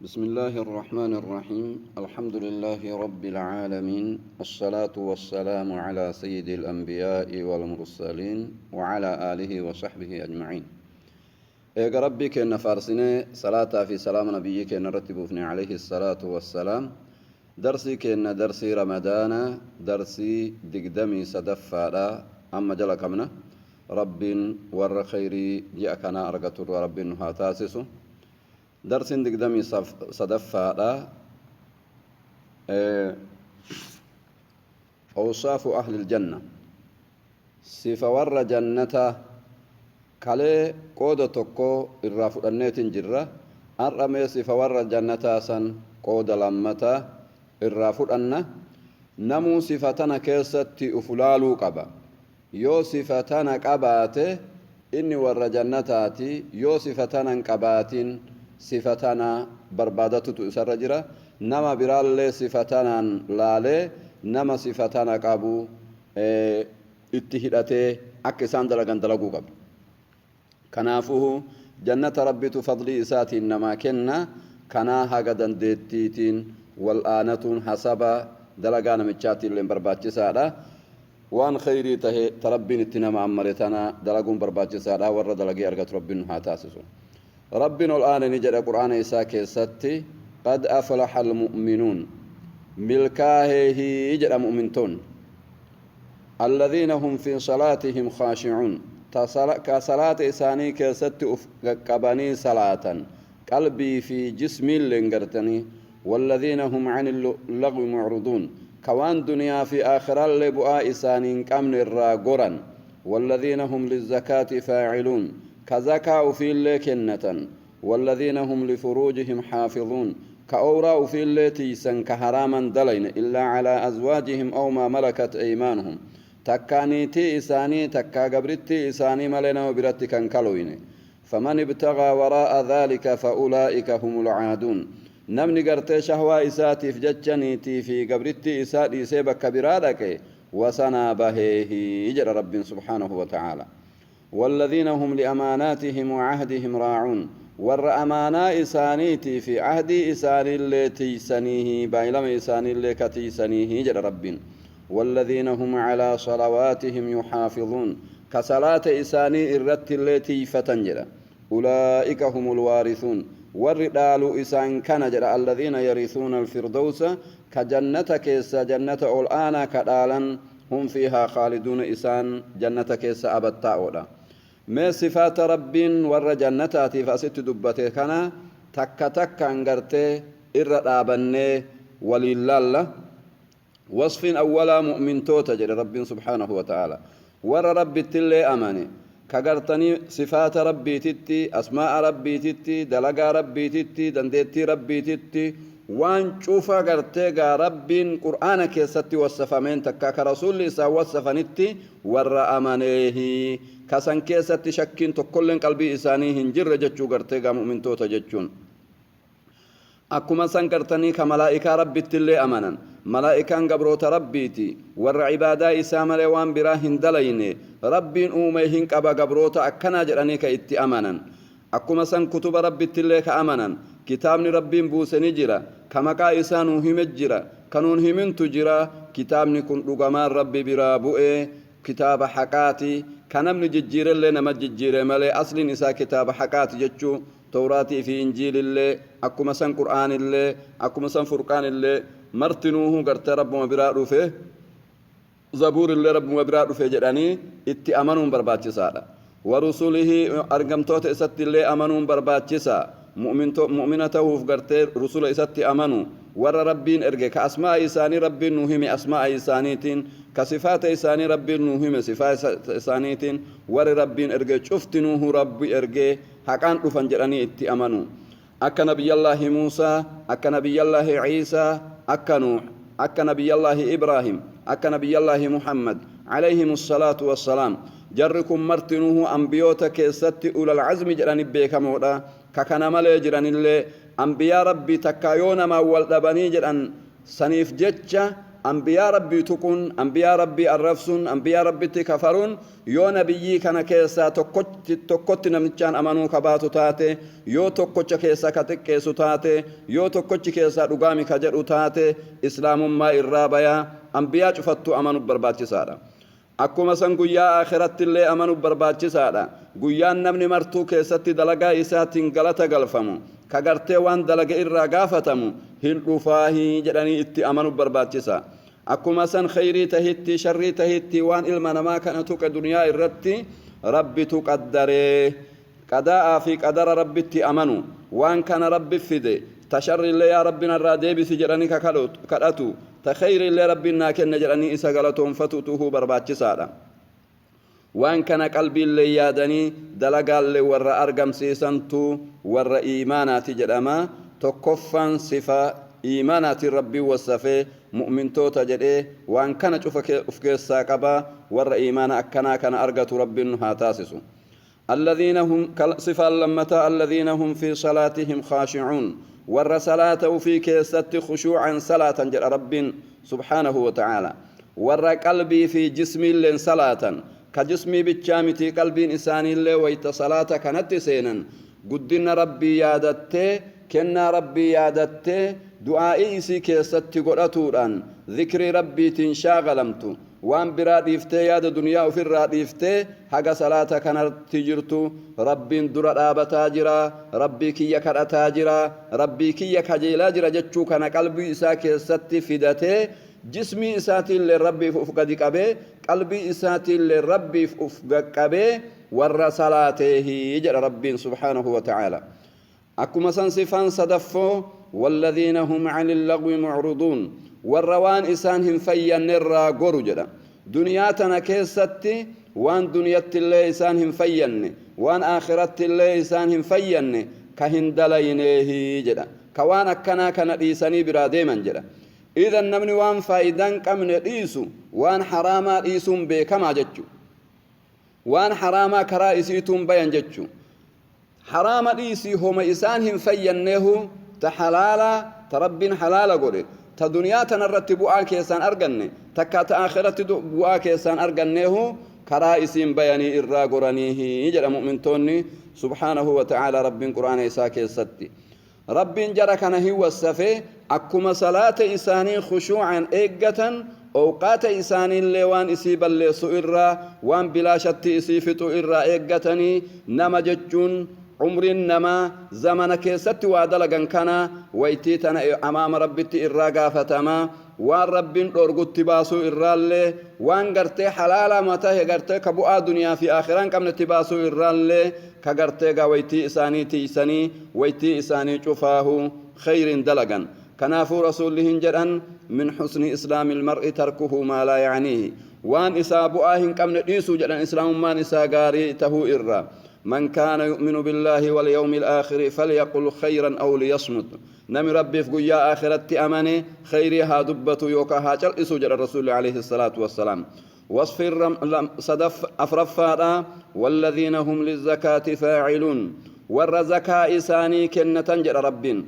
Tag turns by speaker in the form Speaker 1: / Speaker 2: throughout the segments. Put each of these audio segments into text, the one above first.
Speaker 1: بسم الله الرحمن الرحيم. الحمد لله رب العالمين، الصلاة والسلام على سيد الأنبياء والمرسلين وعلى آله وصحبه أجمعين. Eega Rabbii keenna faarsinee, salaataa fi salaama nabiyyi keenna irratti buufne عليه الصلاة والسلام, darsii keenna, darsii Ramadaana, darsii 23ffaadha amma jala qabna. Rabbiin warra khayrii ji'a kanaa argaturra Rabbiin nu haa taasisu. Darsiin 23ffaadha أوصاف أهل الجنة, sifa warra jannataa. Kalee qooda tokko irraa fudhanneetin jirra. Har'a mee sifa warra jannataa san qooda lammataa irraa fudhanna. Namuu sifa tana keessatti ufulaaluu qaba. Yoo sifa tana qabaate, inni warra jannataati. Yoo sifa tana hin qabaatin, sifa tana barbaadatutu isarra jira. Nama biraallee sifa tanaan laalee, nama sifa tana qabu itti hidhatee akka isaan dalagan dalaguu qaba. Kanaafuu jannata Rabbitu fadlii isaatiin namaa kenna. Kanaa haga dandeettiitiin wal'aanatuun hasaba dalagaa namichaatiin illee barbaachisaadha. Waan khayrii tahe ta Rabbiin itti nama ammare tana dalaguun barbaachisaadha. Warra dalagee argatu Rabbiin nu haa taasisu. Rabbiin ol aane ni jedha Qur'aana isaa keessatti: قد أفلح المؤمنون, milkaaheehii jedha mu'mintoonni, الذين هم في صلاتهم خاشعون, ka salaata isaanii keessatti uf qaqqabanii salaatan, qalbii fi jismiilleen gartanii, والذين هم عن اللغو معرضون, ka waan duniyaa fi aakhiraallee bu'aa isaanii hin qabne irraa goran, والذين هم للزكاة فاعلون, ka zakaa ufiillee kennatan, والذين هم لفروجهم حافظون, ka awraa ufiillee tiisan, ka haraaman dalayne, إلا على أزواجهم أو ما ملكت أيمانهم, takkaa niitii isaanii takkaa gabrittii isaanii malee nama biratti kan kaloyne, فمن ابتغى وراء ذلك فأولئك هم العادون. Namni gartee shahwaa isaatiif jecha niitii fi gabrittii isaa dhiisee bakka biraa dhaqe, wasanaa baheehi jedha Rabbiin سبحانه وتعالى. والذين هم لأماناتهم وعهدهم راعون, warra amaanaa isaaniitii fi ahdii isaaniillee tiysaniihi, baay'ilama isaaniillee ka tiysaniihi jedha Rabbiin. والذين هم على صلواتهم يحافظون, ka salaata isaanii irratti illee tiifatan jedha. أولئك هم الوارثون, warri dhaalu isaan kana jedha, الذين يرثون الفردوس, ka jannata keessa, jannata ol aanaa ka dhaalan, هم فيها خالدون, isaan jannata keessa abattaa'oodha. Mee sifaata Rabbiin warra jannataatiif asitti dubbate kana takka takkaan gartee irra dhaabannee waliin laalla. Wasfiin awwalaa mu'mintoota jedhe Rabbiin سبحانه وتعالى. Warra Rabbittillee amane, ka gartanii sifaata Rabbiititti, asmaa'a Rabbiititti, dalagaa Rabbiititti, dandeettii Rabbiititti, waan cufa gartee gaa Rabbiin Qur'aana keessatti wassafameen takka ka Rasuulli isaa wassafanitti warra amaneehi, kasan keessatti shakkiin tokkolleen qalbii isaanii hin jirre jechuu. Gartee gaa mu'mintoota jechuun akkuma san gartanii ka malaa'ikaa Rabbittillee amanan. Malaa'ikaan gabroota Rabbiiti, warra cibaadaa isaa malee waan biraa hin dalayne. Rabbiin uume hin qaba gabroota akkanaa jedhanii ka itti amanan. Akkuma san kutuba Rabbittillee ka amanan. Kitaabni Rabbiin buuse ni jira, ka maqaa isaa nuu hime jira, ka nuun himintu jira. Kitaabni kun dhugamaan Rabbi biraa bu'ee, kitaaba haqaati, ka namni jijjiirellee nama jijjiire malee asliin isaa kitaaba haqaati jechuu. Tawraatii fi Injiilillee, akkuma san Qur'aanillee, akkuma san Furqaanillee, martinuuhu gartee Rabbuma biraa dhufe, Zabuurillee Rabbuma biraa dhufe jedhanii itti amanuun barbaachisaadha. ورسله, argamtoota isatti illee amanuun barbaachisaa. Mu'mina ta'uuf gartee rusula isatti amanu, warra Rabbiin erge, ka asmaa isaanii Rabbiin nu hime asmaa isaaniitiin, ka sifaata isaanii Rabbiin nu hime sifaata isaaniitiin, warri Rabbiin erge cuftinuuhu Rabbi ergee haqaan dhufan jedhanii itti amanu. Akka Nabiyyallaahi Muusaa, akka Nabiyyallaahi Ciisaa, akka Nuux, akka Nabiyyallaahi Ibraahim, akka Nabiyyallaahi Muhammad عليهم الصلاة والسلام. Jarri kun martinuuhu ambiyoota keessatti أولو العزم jedhani beekamoodha. Ka kana malee jiranillee ambiyaa Rabbii takkaa yoo namaa wal dhabanii jedhan saniif jecha. Anbiyaa Rabbii tuquun, anbiyaa Rabbii arrabsuun, anbiyaa Rabbitti kafaruun, yoo nabiyyii kana keessaa tokkotti tokkotti namichaan amanuu ka baatu taate, yoo tokkocha keessaa ka xiqqeessu taate, yoo tokkochi keessaa dhugaami ka jedhu taate, islaamummaa irraa baya. Anbiyaa cufattuu amanuuf barbaachisaadha. Akkuma san guyyaa aakhirattillee amanuuf barbaachisaadha. Guyyaan namni martuu keessatti dalagaa isaatiin galata galfamu, ka gartee waan dalage irraa gaafatamu hin dhufaahi jedhanii itti amanuuf barbaachisa. Akkuma san kheyrii tahitti, sharrii tahitti waan ilma namaa kana tuqe duniyaa irratti Rabbitu qaddaree. Qadaa'aa fi qadara Rabbitti amanu. Waan kana Rabbi fide. Ta sharriillee yaa Rabbi narraa deebisi jedhanii ka kadhatu. Ta kheyriillee Rabbiin naa kenne jedhanii isa galatoonfatu tuhuu barbaachisaadha. Waan kana qalbiillee yaadanii dalagaallee warra argamsiisantu warra iimaanaati jedhama. Tokkoffaan sifa iimaanaatiin Rabbiin wassafee mu'mintoota jedhee waan kana cufa uf keessaa qaba. Warra iimaana akkanaa kana argatu Rabbiin nu haa taasisu. Alladhiina hum, sifaan lammataa, alladhiina hum fi salaatihim khaashi'uun, warra salaata ufii keessatti khushuu'an salaatan jedha Rabbiin subhaanahu wa ta'aala. Warra qalbii fi jismiilleen salaatan, ka jismii bichaa mitii, qalbiin isaaniillee wayta salaata kanatti seenan guddinna Rabbii yaadattee, kennaa Rabbii yaadattee, du'aa'ii isii keessatti godhatuudhaan zikrii Rabbiitiin shaagalamtu. Waan biraa dhiiftee, yaada duniyaa ufirraa dhiiftee, haga salaata kanatti jirtu Rabbiin dura dhaabataa jira, Rabbii kiyya kadhataa jira, Rabbii kiyya kajeelaa jira jechuu kana qalbii isaa keessatti fidatee, jismii isaatiillee Rabbiif uf gadi qabee, qalbii isaatiillee Rabbiif uf gaqqabee warra salaateehi jedha Rabbiin subhaanahu wa ta'aala. Akkuma san sifaan sadaffoo, walladhiina hum anil lagwi mu'riduun, warra waan isaan hin fayyannerraa goru jedha. Duniyaa tana keessatti waan duniyattillee isaan hin fayyanne, waan aakhirattillee isaan hin fayyanne ka hin dalayneehi jedha. Ka waan akkanaa kana dhiisanii biraa deeman jedha. Idan namni waan faayidaa hin qabne dhiisu waan haraamaa dhiisuun beekamaa jechu. Waan haraamaa karaa isiituun bayan jechu. Haraama dhiisii homa isaan hin fayyanneehu ta halaalaa, ta Rabbiin halaala godhe, ta duniyaa tanarratti bu'aa keessaan arganne, takkaa ta aakhiratti bu'aa keessaan arganneehu karaa isiin bayanii irraa goraniihi jedha mu'mintoonni subhaanahu wa ta'aalaa Rabbiin qur'aana isaa keessatti. Rabbiin jara kana hin wassafe, akkuma salaata isaanii khushuu'aan eeggatan, owqaata isaaniillee waan isii balleessu irraa, waan bilaashatti isii fixu irraa eeggatanii. Nama jechuun umriin namaa zamana keessatti waa dalagan kana waytii tana amaama Rabbitti irraa gaafatama. Waan Rabbiin dhoorgutti baasuu irraallee, waan gartee halaalama tahe gartee ka bu'aa duniyaa fi aakhiraa hin qabnetti baasuu irraallee, ka gartee gaa waytii isaanii tiysanii waytii isaanii cufaahu kheyriin dalagan. Kanaafuu Rasuulli hin jedhan, min husni islaamil mar'i tarkuhu maa laa ya'niihi, waan isaa bu'aa hin qabne dhiisuu jedhan islaamummaan isaa gaarii tahuu irraa. Man kaana yu'minu billaahi wal yawmil aakhiri falyaqul kheyran aw liyasmut. Nami Rabbiif guyyaa aakhiratti amane kheyrii haa dubbatu yookaa haa cal'isu jedhan Rasuulli alayhi salaatu wassalaam. Wasfiin sadaf afraffaadha, walladhiina hum lizzakaati faa'iluun, warra zakaa isaanii kennatan jedha Rabbiin.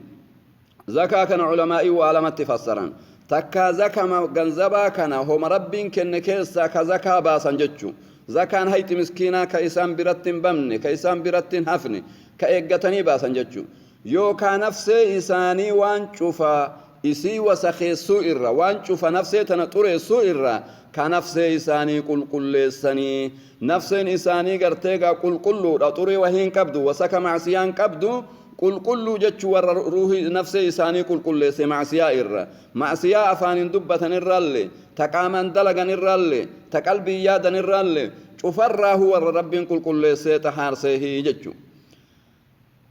Speaker 1: Zakaa kana ulamaa'ii waa lamatti fassaran. Takkaa zakama ganzabaa kana homa Rabbiin kenne keessaa ka zakaa baasan jechu. Zakaan hayxi miskiinaa ka isaan biratti hin bamne, ka isaan biratti hin hafne, ka eeggatanii baasan jechu. Yookaa nafsee isaanii waan cufa isii wasakheessuu irra, waan cufa nafsee tana xureessuu irra ka nafsee isaanii qulqulleessanii. Nafseen isaanii gartee gaa qulqulluudha, xurii wahii hin qabdu, wasaka ma'siyaa hin qabdu. Qulqulluu jechuu warra ruuhii nafsee isaanii qulqulleesse ma'siyaa irra, ma'siyaa afaaniin dubbatan irraallee, ta qaamaan dalagan irraallee, ta qalbiin yaadan irraallee, cufarraahu warra Rabbiin qulqulleessee xahaarseehi jechu.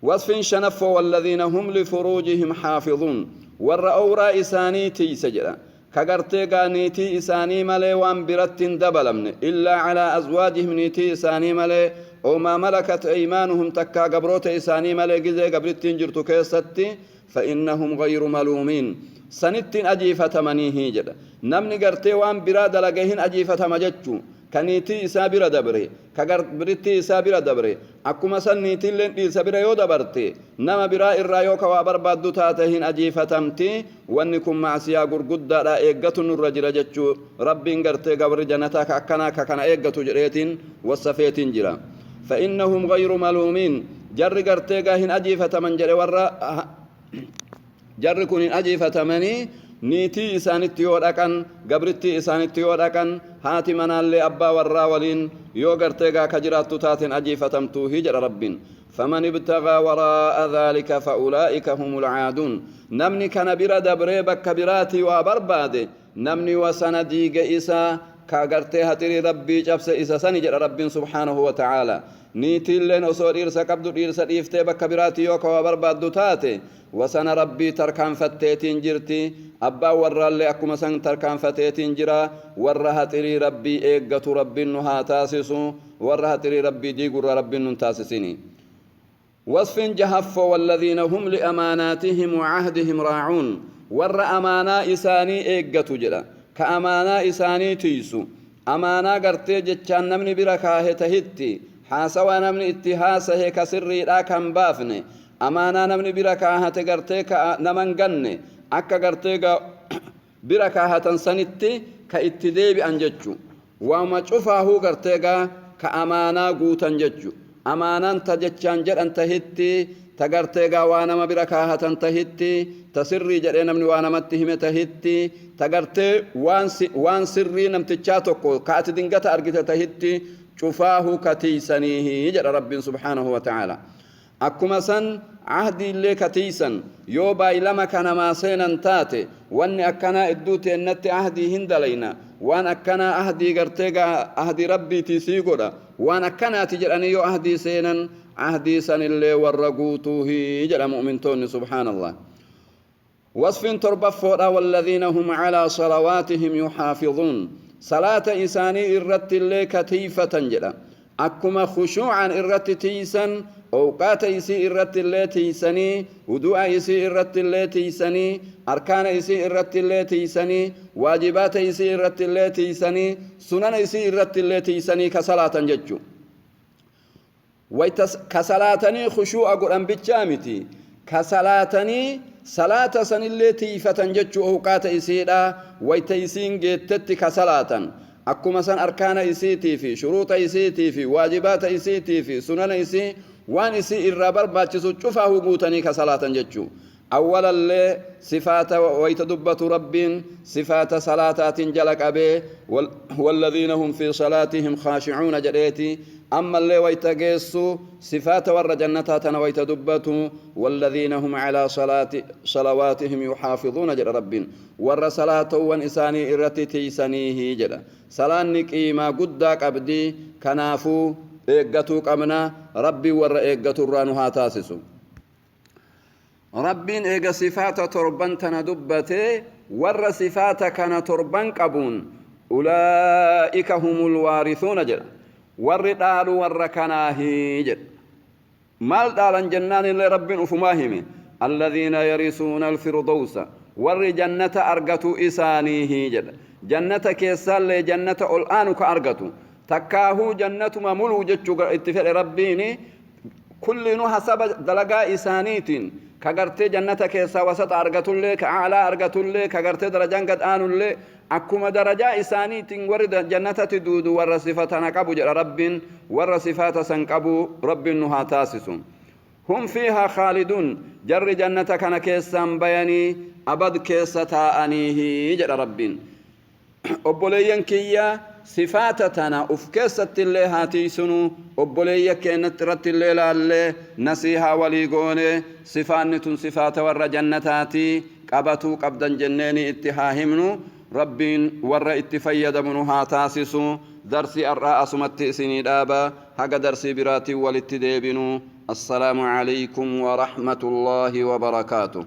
Speaker 1: Wasfiin shanaffoo, walladhiina hum lifuruujihim haafizuun, warra owraa isaanii tiyse jedha. Ka gartee gaa niitii isaanii malee waan biratti hin dabalamne, illaa calaa azwaajihim, niitii isaanii malee, ow maa malakat eymaanuhum, takkaa gabroota isaanii malee gizee gabrittiin jirtu keessatti, fa'innahum gayru maluumiin, sanitti hin ajiifatamaniihi jedha. Namni gartee waan biraa dalage hin ajiifatama jechu. Ka niitii isaa bira dabre, ka garbrittii isaa bira dabre, akkuma san niitiilleen dhiirsa bira yoo dabarte, nama biraa irraa yoo ka waa barbaaddu taate hin ajiifatamti. Wanni kun ma'siyaa gurguddaadha, eeggatu nurra jira jechuu. Rabbiin gartee gabri jannataa ka akkanaa ka kana eeggatu jedheetiin wassafeetiin jira. Fa'innahum ghayru maluumiin, jarri gartee gaa hin ajiifataman jedhe. Warra jarri kun hin ajiifatamanii, niitii isaanitti yoo dhaqan, gabrittii isaanitti yoo dhaqan, haati manaallee abbaa warraa waliin yoo gartee gaa ka jiraattu taateen ajiifatamtuuhi jedha Rabbiin. Faman ibtagaa waraa'a dhaalika fa'ulaa'ika humul caaduun. Namni kana bira dabree bakka biraatii waa barbaade, namni wasana diige, isaa ka gartee haxirii Rabbii cabse isa sani jedha Rabbiin subhaanahu wa ta'aala. Niitiilleen osoo dhiirsa qabdu dhiirsa dhiiftee bakka biraatii yoo ka waa barbaaddu taate, wasana Rabbii tarkaanfatteetiin jirti. Abbaan warraallee akkuma san tarkaanfateetiin jira. Warra haxirii Rabbii eeggatu Rabbiin nu haa taasisu. Warra haxirii Rabbii diigurra Rabbiin nun taasisini. Wasfin jahaffoo, walladhiina hum li'amaanaatihim wa cahdihim raacuun, warra amaanaa isaanii eeggatu jedha, ka amaanaa isaanii tiysu. Amaanaa gartee jechaan namni bira kaahe tahitti, haasawaa namni itti haasahe ka sirriidhaa kan baafne, amaanaa namni bira kaahate gartee ka naman ganne, akka gartee bira kaahatan sanitti ka itti deebi'an jechu. Waama cufaahuu gartee gaa ka amaanaa guutan jechu. Amaanaan ta jechaan jedhan tahitti, ta gartee gaa waa nama bira kaahatan tahitti, ta sirrii jedhee namni waa namatti hime tahitti, ta gartee waan sirrii namtichaa tokko ka ati dingata argite tahitti, cufaahuu ka tiysaniihi jedha Rabbiin subhaanahu wa ta'aala. Akkuma san ahdiillee ka tiysan. Yoo baay'lama ka namaa seenan taate, wanni akkanaa idduu teennatti ahdii hin dalayna, waan akkanaa ahdii gartee gaa ahdii Rabbiitii sii godha, waan akkanaati jedhanii yoo ahdii seenan, ahdii sanillee warra guutuuhi jedha mu'mintoonni, subhaanallah. Wasfin torbaffoodha, walladhiina hum calaa salawaatihim yuxaafizuun, salaata isaanii irratti illee ka tiyfatan jedha. Akkuma khushuucan irratti tiysan, owqaata isii irratti illee tiysanii, wudu'a isii irratti illee tiysanii, arkaana isii irratti illee tiysanii, waajibaata isii irratti illee tiysanii, sunana isii irratti illee tiysanii ka salaatan jechu. Wayta ka salaatanii khushuu'a godhan bichaa miti, ka salaatanii salaata sanillee tiyfatan jechuu. Owqaata isiidha wayta isiin geettetti ka salaatan, akkuma san arkaana isiitii fi shuruuxa isiitii fi waajibaata isiitii fi sunana isii, waan isii irraa barbaachisu cufaahu guutanii ka salaatan jechuu. Awwalallee sifaata wayta dubbatu Rabbiin sifaata salaataatiin jala qabee walladhiina hum fi salaatihim khaashicuuna jedheeti. Ammallee wayta geessu sifaata warra jannataa tana wayta dubbatu, walladhiina hum calaa salawaatihim yuxaafizuuna jedha Rabbiin. Warra salaatowwan isaanii irratti tiysaniihi jedha. Salaanni qiimaa guddaa qabdi, kanaafuu eeggatuu qabna. Rabbiin warra eeggaturraa nu haa taasisu. Rabbiin eega sifaata torban tana dubbate, warra sifaata kana torban qabuun ulaa'ika humul waarisuuna jedha. Warri dhaalu warra kanaahi jedha. Maal dhaalan jennaan illee Rabbiin ufumaa hime: alladhiina yarisuuna alfirdowsa, warri jannata argatu isaaniihi jedha. Jannata keessaallee jannata ol aanu ka argatu, takkaahuu jannatuma muluu jechuu itti fedhe Rabbiini. Kullinuu hasaba dalagaa isaaniitiin ka gartee jannata keessaa wasata argatullee, ka a'laa argatullee, ka gartee darajaan gad aanullee, akkuma darajaa isaaniitiin warri jannatatti duudu warra sifa tana qabu jedha Rabbiin. Warra sifaata san qabu Rabbiin nu haa taasisu. Hum fiihaa khaaliduun, jarri jannata kana keessaan bayanii abad keessa taa'aniihi jedha Rabbiin. Obboleeyyan kiyya, sifaata tana uf keessatti illee haa tiysinu, obboleeyya keennatti irratti illee laallee nasiihaa walii goone, sifaanni tun sifaata warra jannataati, qabatuu qabdan jenneeni itti haa himnu. Rabbiin warra itti fayyadamu nu haa taasisu. Darsii har'aa asumatti isinii dhaaba. Haga darsii biraatiin walitti deebinu, assalaamu alaykum warahmatullaahi wabarakaatuh.